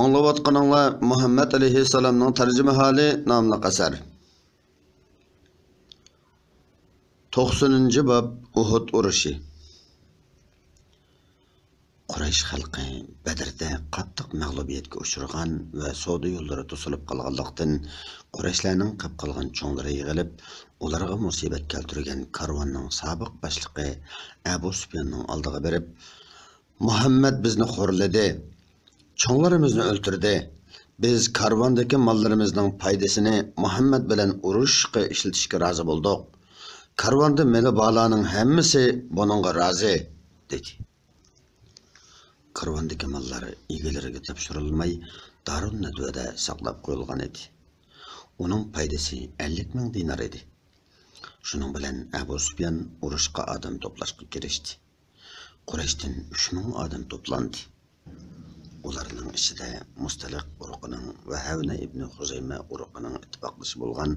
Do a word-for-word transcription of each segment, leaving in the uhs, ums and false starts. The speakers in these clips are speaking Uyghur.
ئاڭلاۋاتقىنىڭلار مۇھەممەد ئەلەيھىسسالامنىڭ تەرجىمىھالى ناملىق ئەسەر. توقسىنىنچى باب، ئۇھۇد ئۇرۇشى. قۇرەيش خەلقى بەدرىدە قاتتىق مەغلۇبىيەتكە ئۇچرىغان ۋە سودا يوللىرى توسۇلۇپ قالغانلىقتىن، قۇرەيشلەرنىڭ قېپ قالغان چوڭلىرى يىغىلىپ، ئۇلارغا مۇسىبەت كەلتۈرگەن كارۋاننىڭ سابىق باشلىقى ئەبۇ سۇپياننىڭ ئالدىغا بېرىپ، مۇھەممەد بىزنى خورلىدى، چوڭلىرىمىزنى ئۆلتۈردى. بىز كارۋاندىكى ماللىرىمىزنىڭ پايدىسىنى مۇھەممەد بىلەن ئۇرۇشقا ئىشلىتىشكە رازى بولدۇق. كارۋاندا مېلى بارلارنىڭ ھەممىسى بۇنىڭغا رازى، دېدى. كارۋاندىكى ماللار ئىگىلىرىگە تاپشۇرۇلماي، دارۇن نەدۋەدە ساقلاپ قويۇلغان ئىدى. ئۇنىڭ پايدىسى ئەللىك مىڭ دىنار ئىدى. شۇنىڭ بىلەن ئەبۇ سۇپيان ئۇرۇشقا ئادەم توپلاشقا كىرىشتى. قۇرەيشتىن ئۈچ مىڭ ئادەم توپلاندى. ئۇلارنىڭ ئىچىدە مۇستەلىق ئۇرۇقىنىڭ ۋە ھەۋنە ئىبنى خۇزەيمە ئۇرۇقىنىڭ ئىتتىپاقدىشى بولغان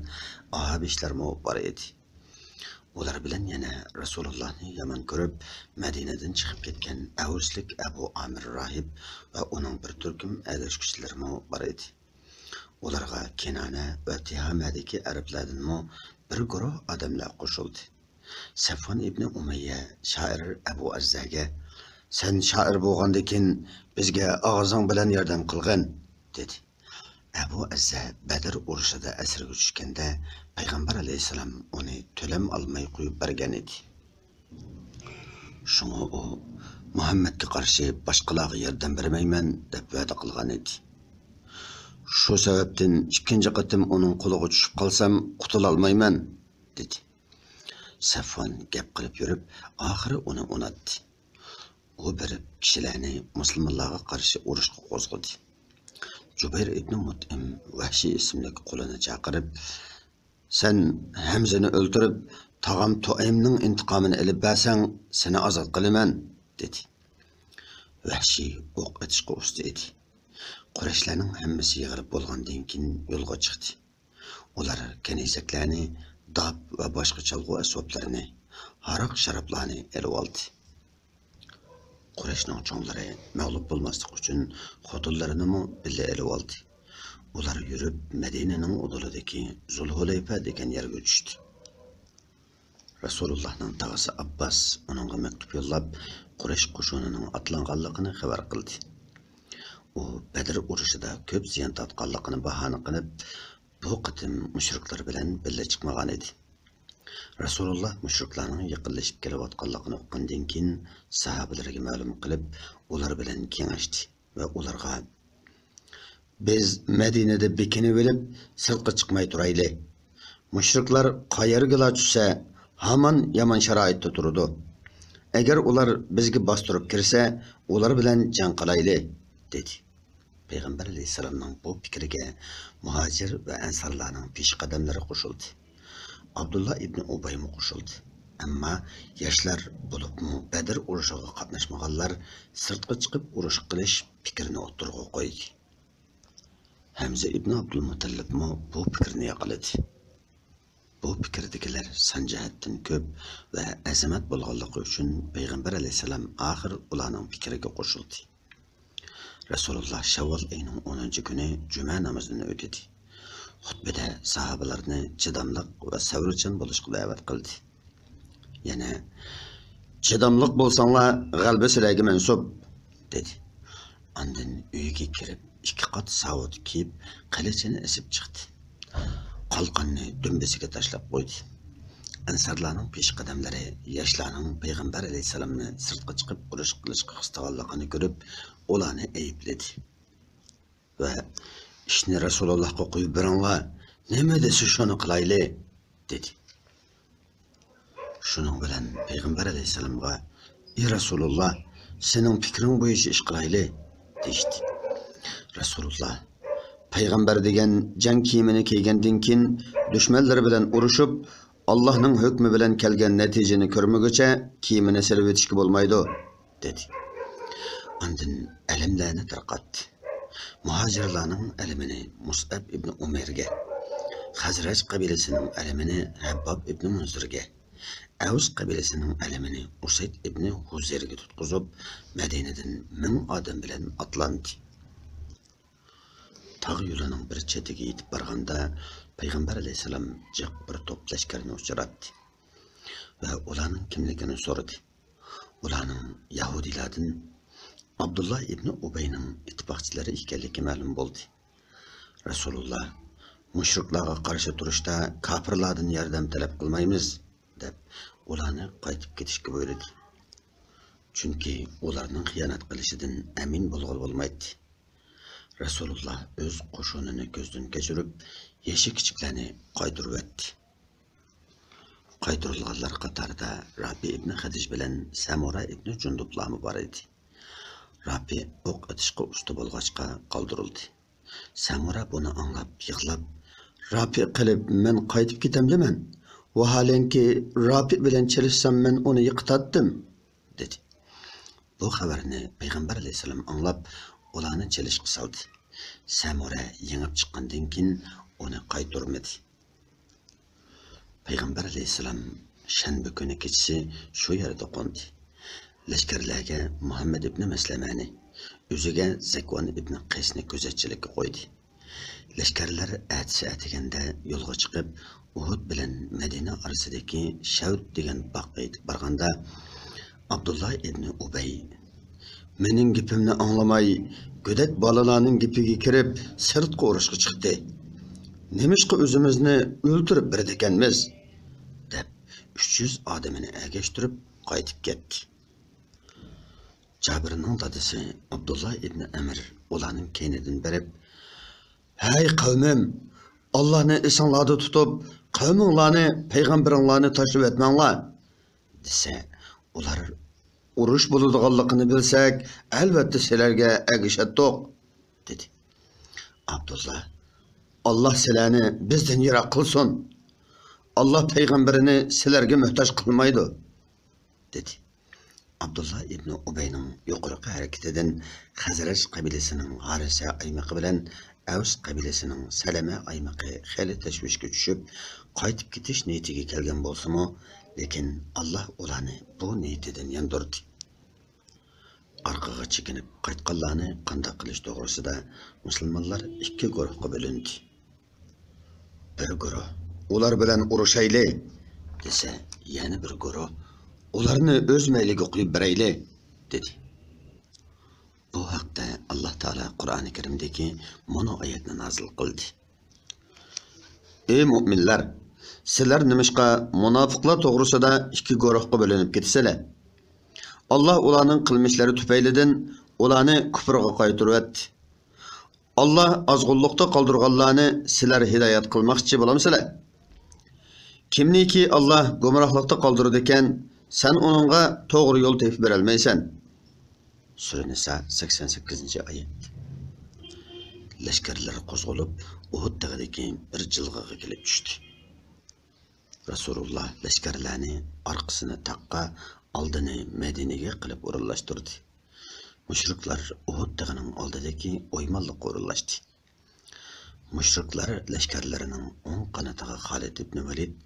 ئاھابىشلارمۇ بار ئىدى. ئۇلار بىلەن يەنە رەسۇلۇللاھنى يامان كۆرۈپ، مەدىنىدىن چىقىپ كەتكەن ئەۋسلىك ئەبۇ ئامىر راھىب ۋە ئۇنىڭ بىر تۈركۈم ئەگەشكۈچىلىرىمۇ بار ئىدى. ئۇلارغا كىنانە ۋە تىھامەدىكى ئەرەبلەردىنمۇ بىر گۇرۇھ ئادەملەر قوشۇلدى. سەفۋان ئىبنى ئۇمەييە شائىر ئەبۇ ئەززەگە، «سەن شائىر بولغاندىكىن، بىزگە ئاغزىڭ بىلەن ياردەم قىلغىن» دېدى. ئەبۇ ئەززە بەدر ئۇرۇشىدا ئەسىرگە چۈشكەندە، پەيغەمبەر ئەلەيھىسسالام ئۇنى تۆلەم ئالماي قويۇپ بەرگەن ئىدى. شۇڭا ئۇ، «مۇھەممەدكە قارشى باشقىلارغا ياردەم بەرمەيمەن» دەپ ۋەدە قىلغان ئىدى. «شۇ سەۋەبتىن ئىككىنچى قېتىم ئۇنىڭ قولىغا چۈشۈپ قالسام، قۇتۇلالمايمەن» دېدى. سەفۋان گەپ قىلىپ يۈرۈپ، ئاخىرى ئۇنى ئۇناتتى. ئۇ بېرىپ كىشىلەرنى مۇسۇلمانلارغا قارشى ئۇرۇشقا قوزغىدى. جۇبەير ئىبنى مۇتئىم ۋەھشىي ئىسىملىك قۇلىنى چاقىرىپ، «سەن ھەمزىنى ئۆلتۈرۈپ، تاغام تۇئەيمنىڭ ئىنتىقامىنى ئېلىپ بەرسەڭ، سېنى ئازاد قىلىمەن» دېدى. ۋەھشىي ئوق ئېتىشقا ئۇستا ئىدى. قۇرەيشلەرنىڭ ھەممىسى يىغىلىپ بولغاندىن كېيىن يولغا چىقتى. ئۇلار كەنىزەكلەرنى، داپ ۋە باشقا چالغۇ ئەسۋابلىرىنى، ھاراق-شارابلارنى ئېلىۋالدى. قۇرەيشنىڭ چوڭلىرى مەغلۇپ بولماسلىق ئۈچۈن خوتۇنلىرىنىمۇ بىللە ئېلىۋالدى. ئۇلار يۈرۈپ مەدىنىنىڭ ئۇدۇلىدىكى زۇلھۇلەيفە دېگەن يەرگە چۈشتى. رەسۇلۇللاھنىڭ تاغىسى ئابباس ئۇنىڭغا مەكتۇپ يوللاپ، قۇرەيش قوشۇنىنىڭ ئاتلانغانلىقىنى خەۋەر قىلدى. ئۇ بەدر ئۇرۇشىدا كۆپ زىيان تارتقانلىقىنى باھانە قىلىپ، بۇ قېتىم مۇشرىكلار بىلەن بىللە چىقمىغان ئىدى. رەسۇلۇللا مۇشرىكلارنىڭ يېقىنلىشىپ كېلىۋاتقانلىقىنى ئۇققاندىن كېيىن، ساھابىلىرىگە مەلۇم قىلىپ، ئۇلار بىلەن كېڭەشتى ۋە ئۇلارغا، «بىز مەدىنىدە بېكىنىۋېلىپ، سىرتقا چىقماي تۇرايلى. مۇشرىكلار قەيەرگىلا چۈشسە، ھامان يامان شارائىتتا تۇرىدۇ. ئەگەر ئۇلار بىزگە باستۇرۇپ كىرسە، ئۇلار بىلەن جەڭ قىلايلى» دېدى. پەيغەمبەر ئەلەيھىسسالامنىڭ بۇ پىكرىگە مۇھاجىر ۋە ئەنسارلارنىڭ پېشقەدەملىرى قوشۇلدى. ئابدۇللا ئىبنى ئۇبەيمۇ قوشۇلدى. ئەمما ياشلار، بولۇپمۇ بەدر ئۇرۇشىغا قاتناشمىغانلار سىرتقا چىقىپ ئۇرۇش قىلىش پىكرىنى ئوتتۇرىغا قويدى. ھەمزە ئىبنى ئابدۇلمۇتەللىپمۇ بۇ پىكىرنى ياقلىدى. بۇ پىكىردىكىلەر سان جەھەتتىن كۆپ ۋە ئەزىمەت بولغانلىقى ئۈچۈن پەيغەمبەر ئەلەيھىسسالام ئاخىر ئۇلارنىڭ پىكرىگە قوشۇلدى. رەسۇلۇللا شەۋۋال ئېيىنىڭ ئونىنچى كۈنى جۈمە نامىزىنى ئۆتىدى. خۇتبىدە ساھابىلارنى چىداملىق ۋە سەۋرچان بولۇشقا دەۋەت قىلدى. يەنە، «چىداملىق بولساڭلار، غەلىبە سىلەرگە مەنسۇپ» دېدى. ئاندىن ئۆيىگە كىرىپ، ئىككى قات ساۋۇت كىيىپ، قىلىچىنى ئېسىپ چىقتى. قالقاننى دۈمبىسىگە تاشلاپ قويدى. ئەنسارلارنىڭ پېشقەدەملىرى ياشلارنىڭ پەيغەمبەر ئەلەيھىسسالامنى سىرتقا چىقىپ ئۇرۇش قىلىشقا قىستىغانلىقىنى كۆرۈپ، ئۇلارنى ئەيىبلىدى ۋە، «ئىشنى رەسۇلۇللاھقا قويۇپ بېرىڭلار، نېمە دېسە شۇنى قىلايلى» دېدى. شۇنىڭ بىلەن پەيغەمبەر ئەلەيھىسسالامغا، «ئى رەسۇلۇللا، سېنىڭ پىكرىڭ بويىچە ئىش قىلايلى» دېيىشتى. رەسۇلۇللا، «پەيغەمبەر دېگەن جەڭ كىيىمىنى كىيگەندىن كېيىن، دۈشمەنلىرى بىلەن ئۇرۇشۇپ، ئاللاھنىڭ ھۆكمى بىلەن كەلگەن نەتىجىنى كۆرمىگۈچە كىيىمىنى سېلىۋېتىشكە بولمايدۇ» دېدى. ئاندىن ئەلەملەرنى تارقاتتى. مۇھاجىرلارنىڭ ئەلىمىنى مۇسئەب ئىبنى ئۇمەيرگە، خەزرەج قەبىلىسىنىڭ ئەلىمىنى ھەبباب ئىبنى مۇنزىرگە، ئەۋس قەبىلىسىنىڭ ئەلىمىنى ئۇسەيد ئىبنى ھۇزەيرگە تۇتقۇزۇپ، مەدىنىدىن مىڭ ئادەم بىلەن ئاتلاندى. تاغ يولىنىڭ بىر چېتىگە يېتىپ بارغاندا، پەيغەمبەر ئەلەيھىسسالام جىق بىر توپ لەشكەرنى ئۇچراتتى ۋە ئۇلارنىڭ كىملىكىنى سورىدى. ئۇلارنىڭ يەھۇدىيلاردىن ئابدۇللا ئىبنى ئۇبەينىڭ ئىتتىپاقچىلىرى ئىكەنلىكى مەلۇم بولدى. رەسۇلۇللا، مۇشرىكلارغا قارشى تۇرۇشتا كاپىرلاردىن ياردەم تەلەپ قىلمايمىز، دەپ ئۇلارنى قايتىپ كېتىشكە بۇيرۇدى. چۈنكى ئۇلارنىڭ خىيانەت قىلىشىدىن ئەمىن بولغىلى بولمايتتى. رەسۇلۇللا ئۆز قوشۇنىنى كۆزدىن كەچۈرۈپ، يېشى كىچىكلەرنى قايتۇرۇۋەتتى. قايتۇرۇلغانلار قاتارىدا رافى ئىبنى خەدىج بىلەن سەمۇرە ئىبنى جۇندۇبلارمۇ بار ئىدى. رافى ئوق ئېتىشقا ئۇستا بولغاچقا قالدۇرۇلدى. سەمۇرە بۇنى ئاڭلاپ يىغلاپ، رافى قېلىپ مەن قايتىپ كېتەمدىمەن؟ ۋاھالەنكى، رافى بىلەن چېلىشسام مەن ئۇنى يىقىتاتتىم، دېدى. بۇ خەۋەرنى پەيغەمبەر ئەلەيھىسسالام ئاڭلاپ، ئۇلارنى چېلىشقا سالدى. سەمۇرە يېڭىپ چىققاندىن كېيىن ئۇنى قايتۇرمىدى. پەيغەمبەر ئەلەيھىسسالام شەنبە كۈنى كېچىسى شۇ يەردە قوندى. لەشكەرلەرگە مۇھەممەد ئىبنى مەسلەمەنى، ئۆزىگە زەكۋان ئىبنى قەيسنى كۆزەتچىلىككە قويدى. لەشكەرلەر ئەتىسى ئەتىگەندە يولغا چىقىپ، ئۇھۇد بىلەن مەدىنە ئارىسىدىكى شەۋت دېگەن باغقا يېتىپ بارغاندا، ئابدۇللا ئىبنى ئۇبەي، مېنىڭ گېپىمنى ئاڭلىماي، گۆدەك بالىلارنىڭ گېپىگە كىرىپ، سىرتقا ئۇرۇشقا چىقتى. نېمىشقا ئۆزىمىزنى ئۆلتۈرۈپ بېرىدىكەنمىز؟ دەپ، ئۈچ يۈز ئادىمىنى ئەگەشتۈرۈپ قايتىپ كەتتى. جابىرنىڭ دادىسى ئابدۇللا ئىبنى ئەمىر ئۇلارنىڭ كەينىدىن بېرىپ، ھەي قەۋمىم، ئاللانى ئېسىڭلاردا تۇتۇپ، قەۋمىڭلارنى، پەيغەمبىرىڭلارنى تاشلىۋەتمەڭلار، دېسە، ئۇلار، ئۇرۇش بولىدىغانلىقىنى بىلسەك، ئەلۋەتتە سىلەرگە ئەگىشەتتۇق، دېدى. ئابدۇللا، ئاللا سىلەرنى بىزدىن يىراق قىلسۇن. ئاللا پەيغەمبىرىنى سىلەرگە موھتاج قىلمايدۇ، دېدى. ئابدۇللا ئىبنى ئۇبەينىڭ يۇقىرىقى ھەرىكىتىدىن خەزرەج قەبىلىسىنىڭ ھارىسە ئايمىقى بىلەن ئەۋس قەبىلىسىنىڭ سەلەمە ئايمىقى خېلى تەشۋىشكە چۈشۈپ، قايتىپ كېتىش نىيىتىگە كەلگەن بولسىمۇ، لېكىن ئاللا ئۇلارنى بۇ نىيىتىدىن ياندۇردى. ئارقىغا چېكىنىپ قايتقانلارنى قانداق قىلىش توغرىسىدا مۇسۇلمانلار ئىككى گۇرۇھقا بۆلۈندى. بىر گۇرۇھ، ئۇلار بىلەن ئۇرۇشايلى، دېسە، يەنە بىر گۇرۇھ، ئۇلارنى ئۆز مەيلىگە قويۇپ بېرەيلى، دېدى. بۇ ھەقتە ئاللا تائالا قۇرئانى كەرىمدىكى مۇنۇ ئايەتنى نازىل قىلدى. ئى مۇئمىنلار! سىلەر نېمىشقا مۇناپىقلار توغرىسىدا ئىككى گۇرۇھقا بۆلۈنۈپ كېتىسىلەر؟ ئاللا ئۇلارنىڭ قىلمىشلىرى تۈپەيلىدىن ئۇلارنى كۇپرىغا قايتۇرۇۋەتتى. ئاللا ئازغۇنلۇقتا قالدۇرغانلارنى سىلەر ھىدايەت قىلماقچى بولامسىلەر؟ كىمنىكى ئاللا گۇمراھلىقتا قالدۇرىدىكەن، سەن ئۇنىڭغا توغرا يول تېپىپ بېرەلمەيسەن. سۈرە نىسا، سەكسەن سەككىزىنچى ئايەت. لەشكەرلەر قوزغىلىپ، ئۇھۇد تېغىدىكى بىر جىلغىغا كېلىپ چۈشتى. رەسۇلۇللا لەشكەرلەرنى ئارقىسىنى تاغقا، ئالدىنى مەدىنىگە قىلىپ ئورۇنلاشتۇردى. مۇشرىكلار ئۇھۇد تېغىنىڭ ئالدىدىكى ئويمانلىققا ئورۇنلاشتى. مۇشرىكلار لەشكەرلىرىنىڭ ئوڭ قانىتىغا خالىد ئىبنى ۋەلىد،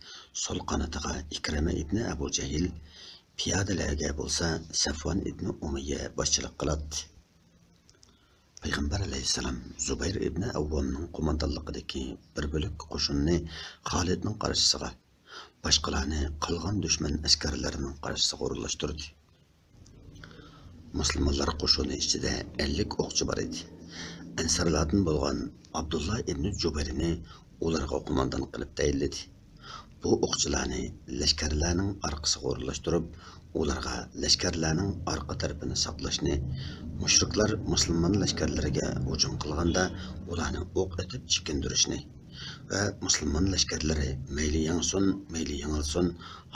سول قانىتىغا ئىكرىمە ئىبنى ئەبۇ جەھىل، پىيادىلەرگە بولسا سەفۋان ئىبنى ئۇمەييە باشچىلىق قىلاتتى. پەيغەمبەر ئەلەيھىسسالام زۇبەير ئىبنى ئەۋۋامنىڭ قوماندانلىقىدىكى بىر بۆلەك قوشۇننى خالىدنىڭ قارشىسىغا، باشقىلارنى قالغان دۈشمەن ئەسكەرلىرىنىڭ قارشىسىغا ئورۇنلاشتۇردى. مۇسۇلمانلار قوشۇنى ئىچىدە ئەللىك ئوقچى بار ئىدى. ئەنسارلاردىن بولغان ئابدۇللا ئىبنى جۇبەيرنى ئۇلارغا قوماندان قىلىپ تەيىنلىدى. بۇ ئوقچىلارنى لەشكەرلەرنىڭ ئارقىسىغا ئورۇنلاشتۇرۇپ، ئۇلارغا لەشكەرلەرنىڭ ئارقا تەرىپىنى ساقلاشنى، مۇشرىكلار مۇسۇلمان لەشكەرلىرىگە ھۇجۇم قىلغاندا ئۇلارنى ئوق ئېتىپ چېكىندۈرۈشنى ۋە مۇسۇلمان لەشكەرلىرى مەيلى يەڭسۇن، مەيلى يېڭىلسۇن،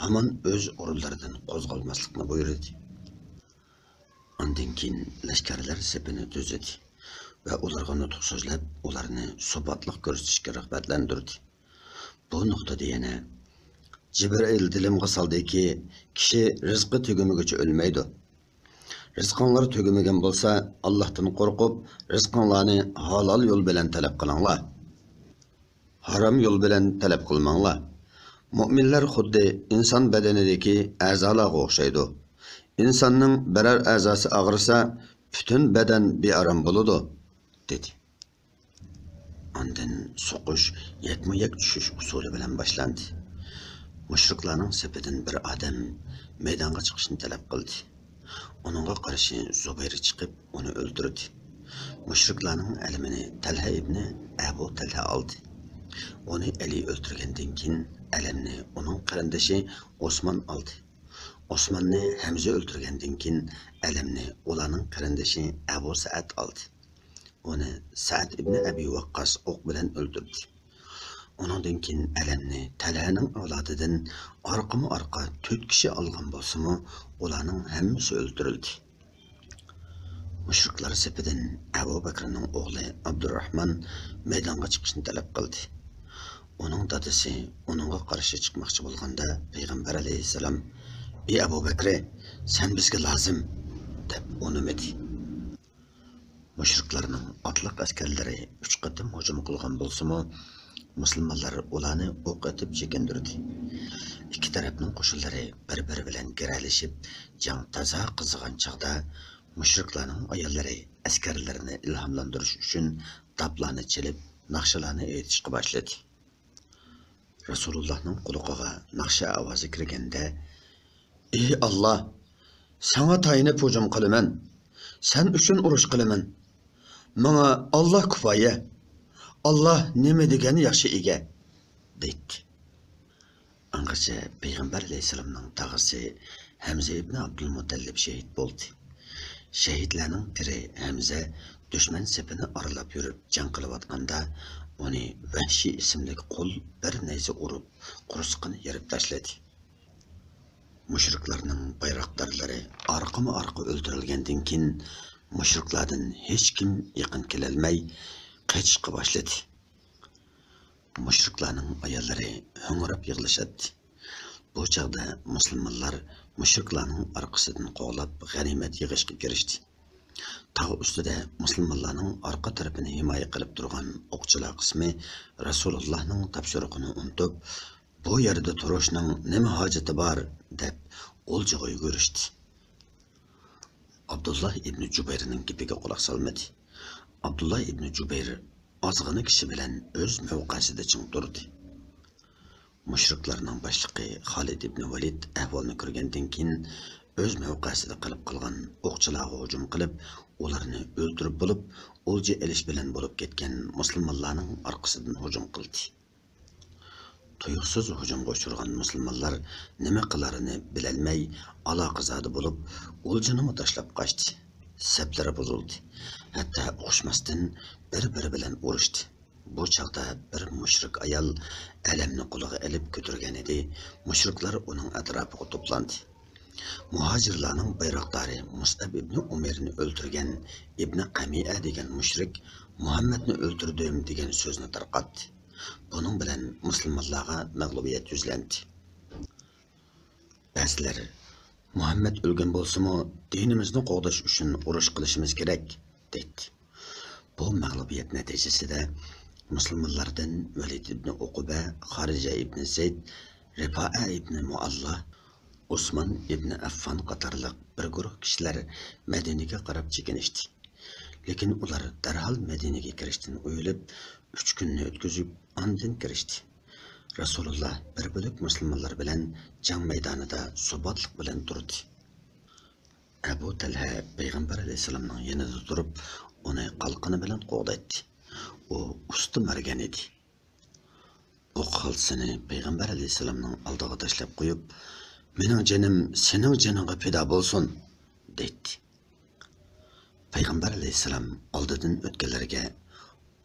ھامان ئۆز ئورۇنلىرىدىن قوزغالماسلىقنى بۇيرۇدى. ئاندىن كېيىن لەشكەرلەر سېپىنى تۈزىدى ۋە ئۇلارغا نۇتۇق سۆزلەپ، ئۇلارنى سۇپاتلىق كۆرسىتىشكە رىغبەتلەندۈردى. بۇ نۇقتىدا يەنە، جىبرىئىل دىلىمغا سالدىكى، كىشى رىزقى تۈگىمىگۈچە ئۆلمەيدۇ. رىزقىڭلار تۈگىمىگەن بولسا، ئاللاھتىن قورقۇپ، رىزقىڭلارنى ھالال يول بىلەن تەلەپ قىلىڭلار. ھارام يول بىلەن تەلەپ قىلماڭلار. مۇئمىنلار خۇددى ئىنسان بەدىنىدىكى ئەزالارغا ئوخشايدۇ. ئىنساننىڭ بىرەر ئەزاسى ئاغرىسا، پۈتۈن بەدەن بىئارام بولىدۇ، دېدى. ئاندىن سوقۇش، يەكمۇ يەك چۈشۈش ئۇسۇلى بىلەن باشلاندى. مۇشرىكلارنىڭ سېپىدىن بىر ئادەم مەيدانغا چىقىشنى تەلەپ قىلدى. ئۇنىڭغا قارشى زۇبەير چىقىپ، ئۇنى ئۆلتۈردى. مۇشرىكلارنىڭ ئەلىمىنى تەلھە ئىبنى ئەبۇ تەلھە ئالدى. ئۇنى ئەلى ئۆلتۈرگەندىن كېيىن، ئەلەمنى ئۇنىڭ قېرىندىشى ئوسمان ئالدى. ئوسماننى ھەمزە ئۆلتۈرگەندىن كېيىن، ئەلەمنى ئۇلارنىڭ قېرىندىشى ئەبۇ سەئەد ئالدى. ئۇنى سەئەد ئىبنى ئەبى ۋەققاس ئوق بىلەن ئۆلتۈردى. ئۇنىڭدىن كېيىن ئەلەمنى تەلھەنىڭ ئەۋلادىدىن ئارقىمۇ ئارقا تۆت كىشى ئالغان بولسىمۇ، ئۇلارنىڭ ھەممىسى ئۆلتۈرۈلدى. مۇشرىكلار سېپىدىن ئەبۇ بەكرىنىڭ ئوغلى ئابدۇرراھمان مەيدانغا چىقىشنى تەلەپ قىلدى. ئۇنىڭ دادىسى ئۇنىڭغا قارشى چىقماقچى بولغاندا، پەيغەمبەر ئەلەيھىسسالام، «ئى ئەبۇ بەكرى، سەن بىزگە لازىم!» دەپ ئۇنىمىدى. مۇشرىكلارنىڭ ئاتلىق ئەسكەرلىرى ئۈچ قېتىم ھۇجۇم قىلغان بولسىمۇ، مۇسۇلمانلار ئۇلارنى ئوق ئېتىپ چېكىندۈردى. ئىككى تەرەپنىڭ قوشۇنلىرى بىر-بىرى بىلەن گىرەلىشىپ، جەڭ تازا قىزىغان چاغدا، مۇشرىكلارنىڭ ئاياللىرى ئەسكەرلىرىنى ئىلھاملاندۇرۇش ئۈچۈن داپلارنى چېلىپ، ناخشىلارنى ئېيتىشقا باشلىدى. رەسۇلۇللاھنىڭ قۇلىقىغا ناخشا ئاۋازى كىرگەندە، «ئى ئاللا، ساڭا تايىنىپ ھۇجۇم قىلىمەن، سەن ئۈچۈن ئۇرۇش قىلىمەن. ماڭا ئاللا كۇپايە، ئاللا نېمە دېگەن ياخشى ئىگە» دەيتتى. ئاڭغىچە پەيغەمبەر ئەلەيھىسسالامنىڭ تاغىسى ھەمزە ئىبنى ئابدۇلمۇتەللىپ شېھىت بولدى. شېھىتلەرنىڭ پىرى ھەمزە دۈشمەن سېپىنى ئارىلاپ يۈرۈپ جەڭ قىلىۋاتقاندا، ئۇنى ۋەھشىي ئىسىملىك قۇل بىر نەيزە ئۇرۇپ، قورسىقىنى يېرىپ تاشلىدى. مۇشرىكلارنىڭ بايراقدارلىرى ئارقىمۇ ئارقا ئۆلتۈرۈلگەندىن كېيىن، مۇشرىكلاردىن ھېچكىم يېقىن كېلەلمەي، قېچىشقا باشلىدى. مۇشرىكلارنىڭ ئاياللىرى ھۆڭرەپ يىغلىشاتتى. بۇ چاغدا مۇسۇلمانلار مۇشرىكلارنىڭ ئارقىسىدىن قوغلاپ، غەنىيمەت يىغىشقا كىرىشتى. تاغ ئۈستىدە مۇسۇلمانلارنىڭ ئارقا تەرىپىنى ھىمايە قىلىپ تۇرغان ئوقچىلار قىسمى رەسۇلۇللاھنىڭ تاپشۇرۇقىنى ئۇنتۇپ، «بۇ يەردە تۇرۇشنىڭ نېمە ھاجىتى بار؟» دەپ، غۇلجىغا يۈگۈرۈشتى. ئابدۇللا ئىبنى جۇبەيرنىڭ گېپىگە قۇلاق سالمىدى. ئابدۇللا ئىبنى جۇبەير ئازغىنە كىشى بىلەن ئۆز مەۋقەسىدە چىڭ تۇردى. مۇشرىكلارنىڭ باشلىقى خالىد ئىبنى ۋەلىد ئەھۋالنى كۆرگەندىن كېيىن، ئۆز مەۋقەسىدە قېلىپ قالغان ئوقچىلارغا ھۇجۇم قىلىپ، ئۇلارنى ئۆلتۈرۈپ بولۇپ، ئولجا ئېلىش بىلەن بولۇپ كەتكەن مۇسۇلمانلارنىڭ ئارقىسىدىن ھۇجۇم قىلدى. تۇيۇقسىز ھۇجۇمغا ئۇچرىغان مۇسۇلمانلار نېمە قىلارىنى بىلەلمەي، ئالاقىزادە بولۇپ، ئولجىنىمۇ تاشلاپ قاچتى. سەپلىرى بۇزۇلدى. ھەتتا ئۇقۇشماستىن بىر-بىرى بىلەن ئۇرۇشتى. بۇ چاغدا بىر مۇشرىك ئايال ئەلەمنى قولىغا ئېلىپ كۆتۈرگەنىدى، مۇشرىكلار ئۇنىڭ ئەتراپىغا توپلاندى. مۇھاجىرلارنىڭ بايراقدارى مۇسئەب ئىبنى ئۇمەيرنى ئۆلتۈرگەن ئىبنى قەمىئە دېگەن مۇشرىك «مۇھەممەدنى ئۆلتۈردۈم» دېگەن سۆزنى تارقاتتى. بۇنىڭ بىلەن مۇسۇلمانلارغا مەغلۇبىيەت يۈزلەندى. بەزىلەر، «مۇھەممەد ئۆلگەن بولسىمۇ، دىنىمىزنى قوغداش ئۈچۈن ئۇرۇش قىلىشىمىز كېرەك» دەيتتى. بۇ مەغلۇبىيەت نەتىجىسىدە مۇسۇلمانلاردىن ۋەلىد ئىبنى ئوقۇبە، خارىجە ئىبنى زەيد، رىپائە ئىبنى مۇئاللا، ئوسمان ئىبنى ئەففان قاتارلىق بىر گۇرۇھ كىشىلەر مەدىنىگە قاراپ چېكىنىشتى. لېكىن ئۇلار دەرھال مەدىنىگە كىرىشتىن ئۇيىلىپ، ئۈچ كۈننى ئۆتكۈزۈپ، ئاندىن كىرىشتى. رەسۇلۇللا بىر بۆلەك مۇسۇلمانلار بىلەن جەڭ مەيدانىدا سۇباتلىق بىلەن تۇردى. ئەبۇ تەلھە پەيغەمبەر ئەلەيھىسسالامنىڭ يېنىدا تۇرۇپ، ئۇنى قالقىنى بىلەن قوغدايتتى. ئۇ ئۇستا مەرگەن ئىدى. ئوق خالتىسىنى پەيغەمبەر ئەلەيھىسسالامنىڭ ئالدىغا تاشلاپ قويۇپ، «مېنىڭ جېنىم سېنىڭ جېنىڭغا پىدا بولسۇن!» دەيتتى. پەيغەمبەر ئەلەيھىسسالام ئالدىدىن ئۆتكەنلەرگە،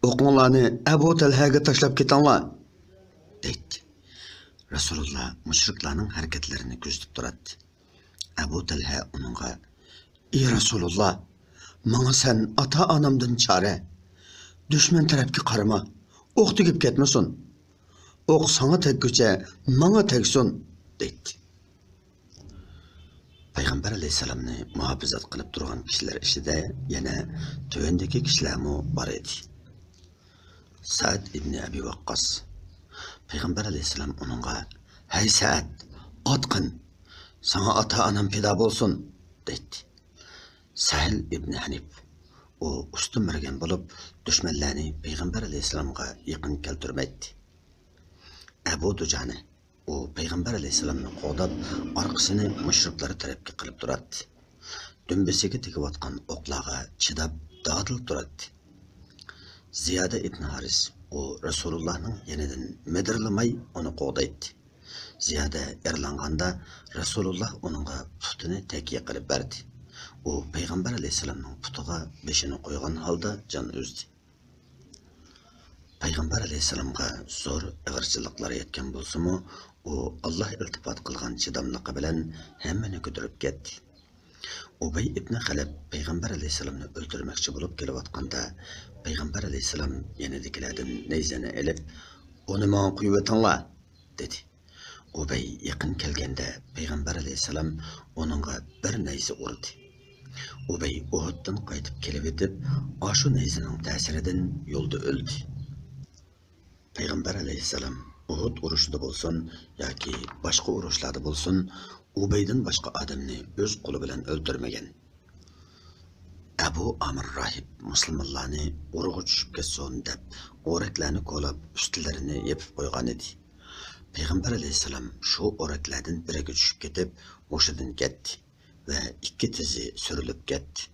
«ئوقۇڭلارنى ئەبۇ تەلھەگە تاشلاپ كېتىڭلار!» دەيتتى. رەسۇلۇللا مۇشرىكلارنىڭ ھەرىكەتلىرىنى كۆزىتىپ تۇراتتى. ئەبۇ تەلھە ئۇنىڭغا، «ئى رەسۇلۇللا، ماڭا سەن ئاتا-ئانامدىن چارە. دۈشمەن تەرەپكە قارىما، ئوق تېگىپ كەتمىسۇن. ئوق ساڭا تەگكۈچە ماڭا تەگسۇن» دەيتتى. پەيغەمبەر ئەلەيھىسسالامنى مۇھاپىزەت قىلىپ تۇرغان كىشىلەر ئىچىدە يەنە تۆۋەندىكى كىشىلەرمۇ بار ئىدى. سەئەد ئىبنى ئەبى ۋەققاس. پەيغەمبەر ئەلەيھىسسالام ئۇنىڭغا، «ھەي سەئەد، ئاتقىن! ساڭا ئاتا-ئانام پىدا بولسۇن!» دەيتتى. سەھىل ئىبنى ھەنىپ. ئۇ ئۇستىمەرگەن بولۇپ، دۈشمەنلەرنى پەيغەمبەر ئەلەيھىسسالامغا يېقىن كەلتۈرمەيتتى. ئەبۇ دۇجانە، ئۇ پەيغەمبەر ئەلەيھىسسالامنى قوغداپ، ئارقىسىنى مۇشرىكلار تەرەپكە قىلىپ تۇراتتى. دۈمبىسىگە تېگىۋاتقان ئوقلارغا چىداپ، دادىل تۇراتتى. زىيادە ئىبن ھارىس، ئۇ رەسۇلۇللانىڭ يېنىدىن مىدىرلىماي ئۇنى قوغدايتتى. زىيادە يارىلانغاندا، رەسۇلۇللا ئۇنىڭغا پۇتىنى تەكىيە قىلىپ بەردى. ئۇ پەيغەمبەر ئەلەيھىسسالامنىڭ پۇتىغا بېشىنى قويغان ھالدا جان ئۈزدى. پەيغەمبەر ئەلەيھىسسالامغا زور ئېغىرچىلىقلار يەتكەن بولسىمۇ، ئۇ ئاللا ئىلتىپات قىلغان چىداملىقى بىلەن ھەممىنى كۆتۈرۈپ كەتتى. ئۇبەي ئىبنى خەلەپ پەيغەمبەر ئەلەيھىسسالامنى ئۆلتۈرمەكچى بولۇپ كېلىۋاتقاندا، پەيغەمبەر ئەلەيھىسسالام يېنىدىكىلەردىن نەيزىنى ئېلىپ، «ئۇنى ماڭا قويۇۋېتىڭلار!» دېدى. ئۇبەي يېقىن كەلگەندە، پەيغەمبەر ئەلەيھىسسالام ئۇنىڭغا بىر نەيزە ئۇردى. ئۇبەي ئۇھۇدتىن قايتىپ كېلىۋېتىپ، ئاشۇ نەيزىنىڭ تەسىرىدىن يولدا ئۆلدى. پەيغەمبەر ئەلەيھىسسالام ئۇھۇد ئۇرۇشىدا بولسۇن ياكى باشقا ئۇرۇشلاردا بولسۇن، ئۇبەيدىن باشقا ئادەمنى ئۆز قولى بىلەن ئۆلتۈرمىگەن. ئەبۇ ئامىر راھىب مۇسۇلمانلارنى ئۇرغا چۈشۈپ كەتسۇن دەپ، ئورەكلەرنى كولاپ، ئۈستىلىرىنى يېپىپ قويغانىدى. پەيغەمبەر ئەلەيھىسسالام شۇ ئورەكلەردىن بىرىگە چۈشۈپ كېتىپ، ھوشىدىن كەتتى ۋە ئىككى تىزى سۈرۈلۈپ كەتتى.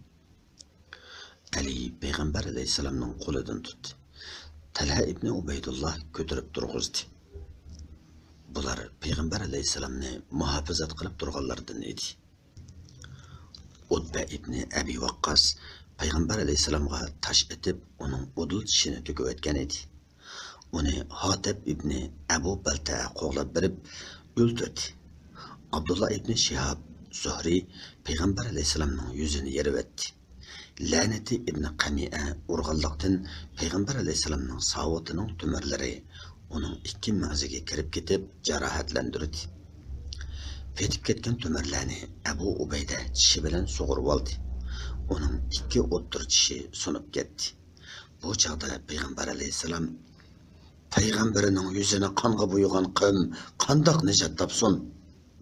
ئەلى پەيغەمبەر ئەلەيھىسسالامنىڭ قولىدىن تۇتتى. تەلھە ئىبنى ئۇبەيدۇللا كۆتۈرۈپ تۇرغۇزدى. بۇلار پەيغەمبەر ئەلەيھىسسالامنى مۇھاپىزەت قىلىپ تۇرغانلاردىن ئىدى. ئۇتبە ئىبنى ئەبى ۋەققاس پەيغەمبەر ئەلەيھىسسالامغا تاش ئېتىپ، ئۇنىڭ ئۇدۇل چىشىنى تۆكۈۋەتكەن ئىدى. ئۇنى ھاتەب ئىبنى ئەبۇ بەلتەئە قوغلاپ بېرىپ ئۆلتۈردى. ئابدۇللا ئىبنى شىھاب زۇھرى پەيغەمبەر ئەلەيھىسسالامنىڭ يۈزىنى يېرىۋەتتى. لەنىتى ئىبنى قەمىئە ئۇرغانلىقتىن، پەيغەمبەر ئەلەيھىسسالامنىڭ ساۋۇتىنىڭ تۆمۈرلىرى ئۇنىڭ ئىككى مەڭزىگە كىرىپ كېتىپ، جاراھەتلەندۈردى. پېتىپ كەتكەن تۆمۈرلەرنى ئەبۇ ئۇبەيدە چىشى بىلەن سۇغۇرۇۋالدى. ئۇنىڭ ئىككى ئوتتۇرا چىشى سۇنۇپ كەتتى. بۇ چاغدا پەيغەمبەر ئەلەيھىسسالام، «پەيغەمبىرىنىڭ يۈزىنى قانغا بويىغان قەۋم قانداق نىجات تاپسۇن؟»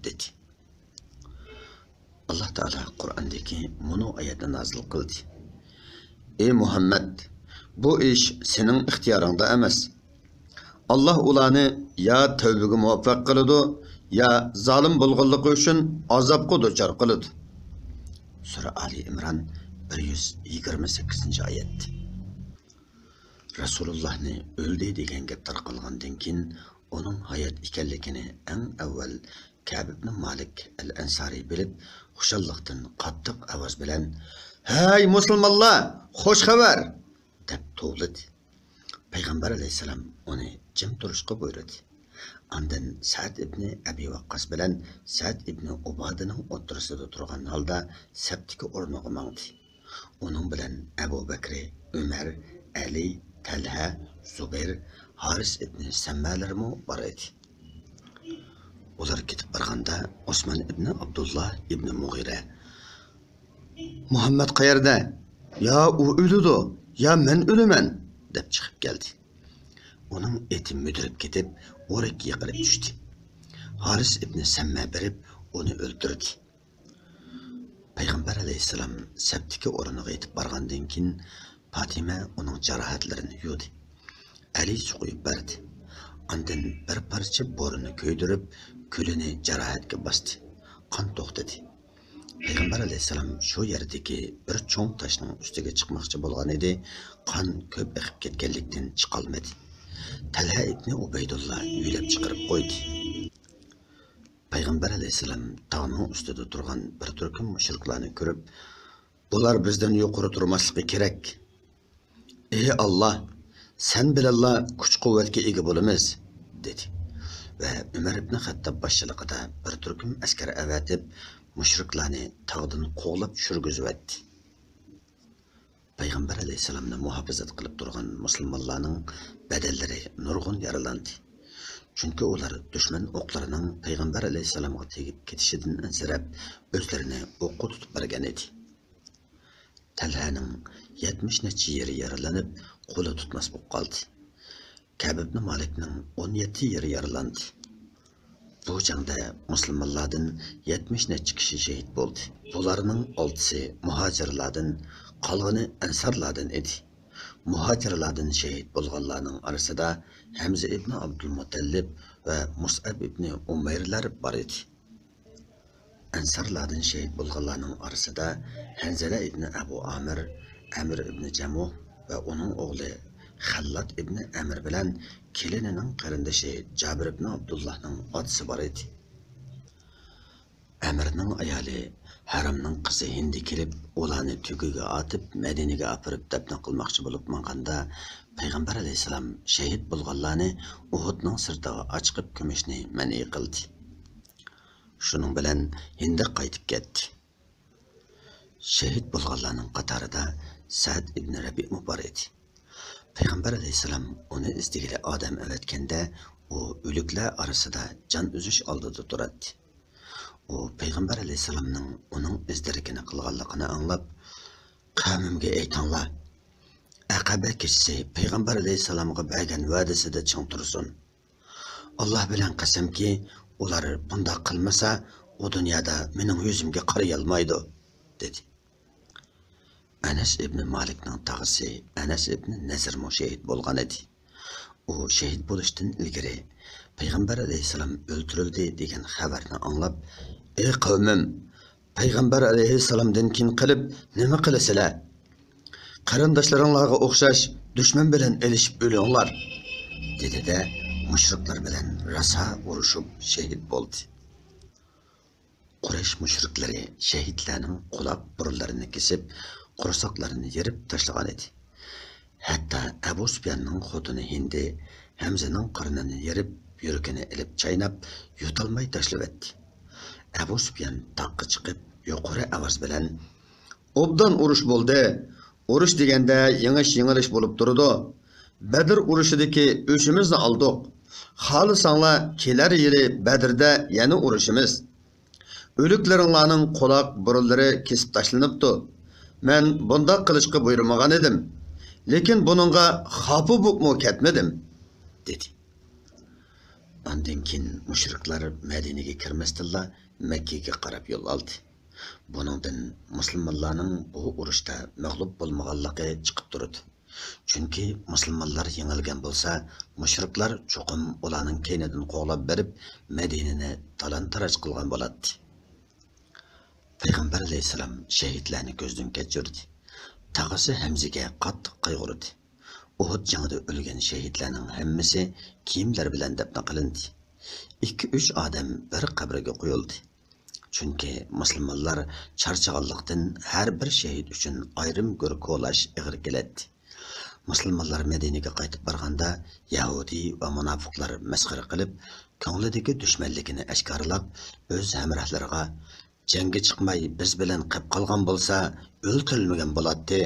دېدى. ئاللا تائالا قۇرئاندىكى مۇنۇ ئايەتنى نازىل قىلدى: «ئى مۇھەممەد، بۇ ئىش سېنىڭ ئىختىيارىڭدا ئەمەس. ئاللا ئۇلارنى يا تەۋبىگە مۇۋەپپەق قىلىدۇ، يا زالىم بولغانلىقى ئۈچۈن ئازابقا دۇچار قىلىدۇ.» سۈرە ئالى ئىمران، بىر يۈز يىگىرمە سەككىزىنچى ئايەت. رەسۇلۇللاھنى ئۆلدى دېگەن گەپ تارقالغاندىن كېيىن، ئۇنىڭ ھايات ئىكەنلىكىنى ئەڭ ئەۋۋەل كەئب ئىبنى مالىك ئەل ئەنسارى بىلىپ، خۇشاللىقتىن قاتتىق ئاۋاز بىلەن، «ھەي مۇسۇلمانلار، خۇش خەۋەر!» دەپ توۋلىدى. پەيغەمبەر ئەلەيھىسسالام ئۇنى جىم تۇرۇشقا بۇيرۇدى. ئاندىن سەئد ئىبنى ئەبى ۋەققاس بىلەن سەئد ئىبنى ئۇبادىنىڭ ئوتتۇرىسىدا تۇرغان ھالدا سەپتىكى ئورنىغا ماڭدى. ئۇنىڭ بىلەن ئەبۇ بەكرى، ئۆمەر، ئەلى، تەلھە، زۇبەير، ھارىس ئىبنى سەممەلىرىمۇ بار ئىدى. ئۇلار كېتىپ بارغاندا، ئوسمان ئىبنى ئابدۇللا ئىبنى مۇغىرە، «مۇھەممەد قەيەردە؟ يا ئۇ ئۆلىدۇ، يا مەن ئۆلىمەن!» دەپ چىقىپ كەلدى. ئۇنىڭ ئېتى مۈدۈرۈپ كېتىپ، ئورەككە يىقىلىپ چۈشتى. ھارىس ئىبنى سەممە بېرىپ، ئۇنى ئۆلتۈردى. پەيغەمبەر ئەلەيھىسسالام سەپتىكى ئورنىغا يېتىپ بارغاندىن كېيىن، پاتىمە ئۇنىڭ جاراھەتلىرىنى يۇدى. ئەلى سۇ قۇيۇپ بەردى. ئاندىن بىر پارچە بورىنى كۆيدۈرۈپ، كۈلىنى جاراھەتكە باستى. قان توختىدى. پەيغەمبەر ئەلەيھىسسالام شۇ يەردىكى بىر چوڭ تاشنىڭ ئۈستىگە چىقماقچى بولغان ئىدى، قان كۆپ ئېقىپ كەتكەنلىكتىن چىقالمىدى. تەلھە ئىبنى ئۇبەيدۇللا يۆلەپ چىقىرىپ قويدى. پەيغەمبەر ئەلەيھىسسالام تاغنىڭ ئۈستىدە تۇرغان بىر تۈركۈم مۇشرىكلارنى كۆرۈپ، «بۇلار بىزدىن يۇقىرى تۇرماسلىقى كېرەك. ئى ئاللا، سەن بىلەنلا كۈچ-قۇۋۋەتكە ئىگە بولىمىز» دېدى ۋە ئۆمەر ئىبنى خەتتاب باشچىلىقىدا بىر تۈركۈم ئەسكەر ئەۋەتىپ، مۇشرىكلارنى تاغدىن قوغلاپ چۈشۈرگۈزۈۋەتتى. پەيغەمبەر ئەلەيھىسسالامنى مۇھاپىزەت قىلىپ تۇرغان مۇسۇلمانلارنىڭ بەدەنلىرى نۇرغۇن يارىلاندى. چۈنكى ئۇلار دۈشمەن ئوقلىرىنىڭ پەيغەمبەر ئەلەيھىسسالامغا تېگىپ كېتىشىدىن ئەنسىرەپ، ئۆزلىرىنى ئوققا تۇتۇپ بەرگەن ئىدى. تەلھەنىڭ يەتمىش نەچچە يېرى يارىلىنىپ، قولى تۇتماس بولۇپ قالدى. كەب ئىبنى مالىكنىڭ ئون يەتتە يېرى يارىلاندى. بۇ جەڭدە مۇسۇلمانلاردىن يەتمىش نەچچە كىشى شېھىت بولدى. بۇلارنىڭ ئالتىسى مۇھاجىرلاردىن، قالغىنى ئەنسارلاردىن ئىدى. مۇھاجىرلاردىن شېھىت بولغانلارنىڭ ئارىسىدا ھەمزە ئىبنى ئابدۇلمۇتەللىپ ۋە مۇسئەب ئىبنى ئۇمەيرلەر بار ئىدى. ئەنسارلاردىن شېھىت بولغانلارنىڭ ئارىسىدا ھەنزەلە ئىبنى ئەبۇ ئامىر، ئەمىر ئىبنى جەمۇھ ۋە ئۇنىڭ ئوغلى خەللات ئىبنى ئەمىر بىلەن كېلىنىنىڭ قېرىندىشى جابىر ئىبنى ئابدۇللاھنىڭ ئاتىسى بار ئىدى. ئەمىرنىڭ ئايالى ھارامنىڭ قىزى ھىندى كېلىپ، ئۇلارنى تۆگىگە ئاتىپ، مەدىنىگە ئاپىرىپ دەپنە قىلماقچى بولۇپ ماڭغاندا، پەيغەمبەر ئەلەيھىسسالام شېھىت بولغانلارنى ئۇھۇدنىڭ سىرتىغا ئاچىقىپ كۆمۈشنى مەنئى قىلدى. شۇنىڭ بىلەن ھىندى قايتىپ كەتتى. شېھىت بولغانلارنىڭ قاتارىدا سەئد ئىبنى رەبىئمۇ بار ئىدى. پەيغەمبەر ئەلەيھىسسالام ئۇنى ئىزدىگىلى ئادەم ئەۋەتكەندە، ئۇ ئۆلۈكلەر ئارىسىدا جان ئۈزۈش ئالدىدا تۇراتتى. ئۇ پەيغەمبەر ئەلەيھىسسالامنىڭ ئۇنىڭ ئىز-دېرىكىنى قىلغانلىقىنى ئاڭلاپ، «قەۋمىمگە ئېيتىڭلار، ئەقەبە كېچىسى پەيغەمبەر ئەلەيھىسسالامغا بەرگەن ۋەدىسىدە چىڭ تۇرسۇن. ئاللا بىلەن قەسەمكى، ئۇلار بۇنداق قىلمىسا، ئۇ دۇنيادا مېنىڭ يۈزۈمگە قارىيالمايدۇ» دېدى. ئەنەس ئىبنى مالىكنىڭ تاغىسى ئەنەس ئىبنى نەزىرمۇ شېھىت بولغان ئىدى. ئۇ شېھىت بولۇشتىن ئىلگىرى پەيغەمبەر ئەلەيھىسسالام ئۆلتۈرۈلدى دېگەن خەۋەرنى ئاڭلاپ، «ئەي قەۋمىم، پەيغەمبەر ئەلەيھىسسالامدىن كېيىن قېلىپ نېمە قىلىسىلەر؟ قېرىنداشلىرىڭلارغا ئوخشاش دۈشمەن بىلەن ئېلىشىپ ئۆلۈڭلار» دېدى-دە، مۇشرىكلار بىلەن راسا ئۇرۇشۇپ شېھىت بولدى. قۇرەيش مۇشرىكلىرى شېھىتلەرنىڭ قۇلاق بۇرۇنلىرىنى كېسىپ، قورساقلىرىنى يېرىپ تاشلىغان ئىدى. ھەتتا ئەبۇ سۇپياننىڭ خوتۇنى ھىندى ھەمزىنىڭ قارنىنى يېرىپ، يۈرىكىنى ئېلىپ چايناپ، يۇتالماي تاشلىۋەتتى. ئەبۇ سۇپيان تاغقا چىقىپ، يۇقىرى ئاۋاز بىلەن، «ئوبدان ئۇرۇش بولدى. ئۇرۇش دېگەندە يېڭىش-يېڭىلىش بولۇپ تۇرىدۇ. بەدر ئۇرۇشىدىكى ئۆچىمىزنى ئالدۇق. خالىساڭلار، كېلەر يىلى بەدردە يەنە ئۇرۇشىمىز. ئۆلۈكلىرىڭلارنىڭ قۇلاق بۇرۇنلىرى كېسىپ تاشلىنىپتۇ. مەن بۇنداق قىلىشقا بۇيرۇمىغان ئىدىم. لېكىن بۇنىڭغا خاپا بوپمۇ كەتمىدىم» دېدى. ئاندىن كېيىن مۇشرىكلار مەدىنىگە كىرمەستىنلا مەككىگە قاراپ يول ئالدى. بۇنىڭدىن مۇسۇلمانلارنىڭ بۇ ئۇرۇشتا مەغلۇپ بولمىغانلىقى چىقىپ تۇرىدۇ. چۈنكى مۇسۇلمانلار يېڭىلگەن بولسا، مۇشرىكلار چوقۇم ئۇلارنىڭ كەينىدىن قوغلاپ بېرىپ، مەدىنىنى تالان-تاراج قىلغان بولاتتى. پەيغەمبەر ئەلەيھىسسالام شېھىتلەرنى كۆزدىن كەچۈردى. تاغىسى ھەمزىگە قاتتىق قايغۇردى. ئۇھۇد جېڭىدە ئۆلگەن شېھىتلەرنىڭ ھەممىسى كىيىملىرى بىلەن دەپنە قىلىندى. ئىككى-ئۈچ ئادەم بىر قەبرىگە قويۇلدى. چۈنكى مۇسۇلمانلار چارچىغانلىقتىن، ھەر بىر شېھىت ئۈچۈن ئايرىم گۆر كولاش ئېغىر كېلەتتى. مۇسۇلمانلار مەدىنىگە قايتىپ بارغاندا، يەھۇدىي ۋە مۇناپىقلار مەسخىرە قىلىپ، كۆڭلىدىكى دۈشمەنلىكىنى ئاشكارىلاپ، ئۆز ھەمراھلىرىغا، «جەڭگە چىقماي بىز بىلەن قېپ قالغان بولسا، ئۆلتۈرۈلمىگەن بولاتتى»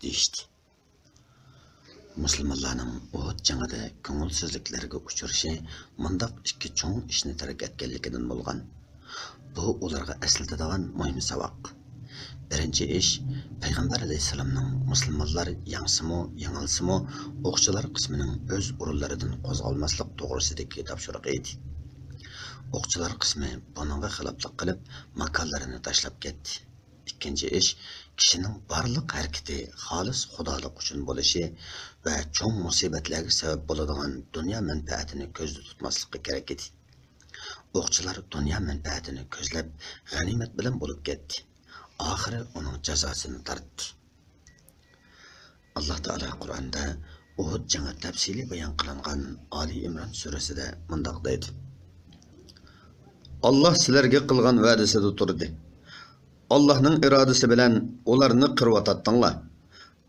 دېيىشتى. مۇسۇلمانلارنىڭ ئۇھۇد جېڭىدە كۆڭۈلسىزلىكلەرگە ئۇچرىشى مۇنداق ئىككى چوڭ ئىشنى تەرك ئەتكەنلىكىدىن بولغان. بۇ ئۇلارغا ئەسلىتىدىغان مۇھىم ساۋاق. بىرىنچى ئىش، پەيغەمبەر ئەلەيھىسسالامنىڭ مۇسۇلمانلار يەڭسىمۇ، يېڭىلسىمۇ، ئوقچىلار قىسمىنىڭ ئۆز ئورۇنلىرىدىن قوزغالماسلىق توغرىسىدىكى تاپشۇرۇقى ئىدى. ئوقچىلار قىسمى بۇنىڭغا خىلاپلىق قىلىپ، ماكانلىرىنى تاشلاپ كەتتى. ئىككىنچى ئىش، كىشىنىڭ بارلىق ھەرىكىتى خالىس خۇدالىق ئۈچۈن بولۇشى ۋە چوڭ مۇسىبەتلەرگە سەۋەب بولىدىغان دۇنيا مەنپەئەتىنى كۆزدە تۇتماسلىقى كېرەك ئىدى. ئوقچىلار دۇنيا مەنپەئەتىنى كۆزلەپ، غەنىيمەت بىلەن بولۇپ كەتتى. ئاخىرى ئۇنىڭ جازاسىنى تارتتى. ئاللا تائالا قۇرئاندا ئۇھۇد جېڭى تەپسىلىي بايان قىلىنغان ئالى ئىمران سۈرىسىدە مۇنداق دەيدۇ: «ئاللا سىلەرگە قىلغان ۋەدىسىدە تۇردى. ئاللانىڭ ئىرادىسى بىلەن ئۇلارنى قىرىۋاتاتتىڭلار.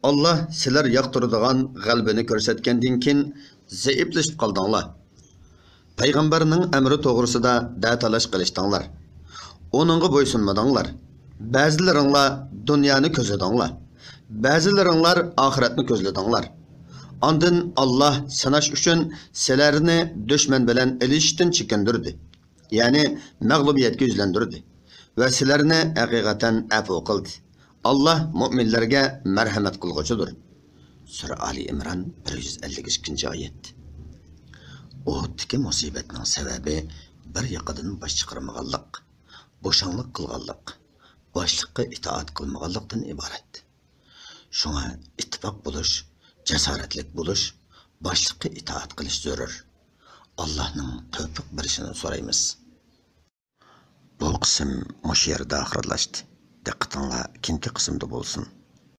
ئاللا سىلەر ياقتۇرىدىغان غەلىبىنى كۆرسەتكەندىن كېيىن زەئىپلىشىپ قالدىڭلار. پەيغەمبەرنىڭ ئەمرى توغرىسىدا دەتالاش قىلىشتىڭلار. ئۇنىڭغا بويسۇنمىدىڭلار. بەزىلىرىڭلار دۇنيانى كۆزلىدىڭلار. بەزىلىرىڭلار ئاخىرەتنى كۆزلىدىڭلار. ئاندىن ئاللا سىناش ئۈچۈن سىلەرنى دۈشمەن بىلەن ئېلىشىشتىن چېكىندۈردى، يەنى مەغلۇبىيەتكە يۈزلەندۈردى ۋە سىلەرنى ھەقىقەتەن ئەپۇ قىلدى. ئاللا مۇئمىنلەرگە مەرھەمەت قىلغۇچىدۇر.» سۈرە ئالى ئىمران، بىر يۈز ئەللىك ئىككىنچى ئايەت. ئۇھۇدتىكى مۇسىبەتنىڭ سەۋەبى بىر ياقىدىن باش چىقارمىغانلىق، بوشاڭلىق قىلغانلىق، باشلىققا ئىتائەت قىلمىغانلىقتىن ئىبارەت. شۇڭا ئىتتىپاق بولۇش، جاسارەتلىك بولۇش، باشلىققا ئىتائەت قىلىش زۆرۈر. ئاللاھنىڭ تەۋپىق بېرىشىنى سورايمىز. بۇ قىسىم مۇشۇ يەردە ئاخىرلاشتى. دىققىتىڭلار كېيىنكى قىسىمدا بولسۇن.